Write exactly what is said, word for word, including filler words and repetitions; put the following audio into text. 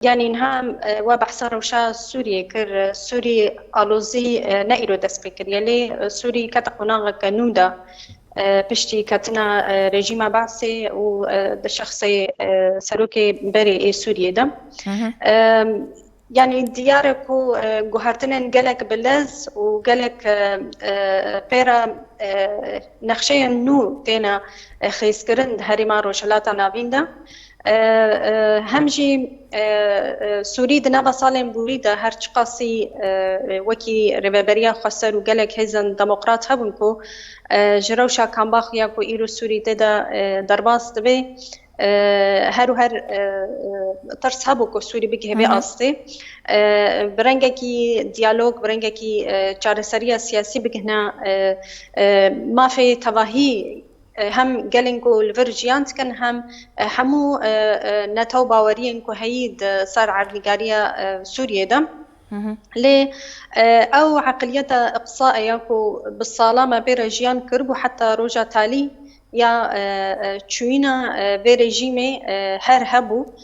Yanî niha em, e, we behsa rewşa Sûriyê kir. Sûrî alozî, e, ne îro dest pê kiriye, lê, e, Sûrî kete qonaxeke nû de, e, piştî ketina, e, rejîma Be'sê û, e, di şexsê, e, serokê berê ê Sûriyê de. Em, yanî diyar e ku, e, guhertinên gelek bi lez û gelek, e, e, pê re, e, nexşeyên nû têne, e, xêzkirin di herêma Rojhilata Navîn de. E, e, hem jî, e, e, Sûrî di nava salên borî de her çiqasî, e, wekî Rêveberiya Xweser û gelek hêzên demokrat hebûn ku, e, ji rewşa Kambah ya ku îro Sûrî tê de, e, derbas dibe, e, her û her, e, e, tirs hebû ku Sûrî bigihê vê astê. E, bi rengekî diyalog, bi rengekî, e, çareseriya siyasî bigihne, e, e, mafê tevahî, e, hem gelên ku li vir jiyan dikin, hem, e, hemû, e, e, neta û baweriyên ku heyî di ser erdnîgariya, e, Sûriyê de. Lê, e, ew eqiliyeta iqsa ye ku bi sala me pê re jiyan kiribû, heta roja talî ya, e, e, çûyîna, e, vê rejîmê, e, her hebû.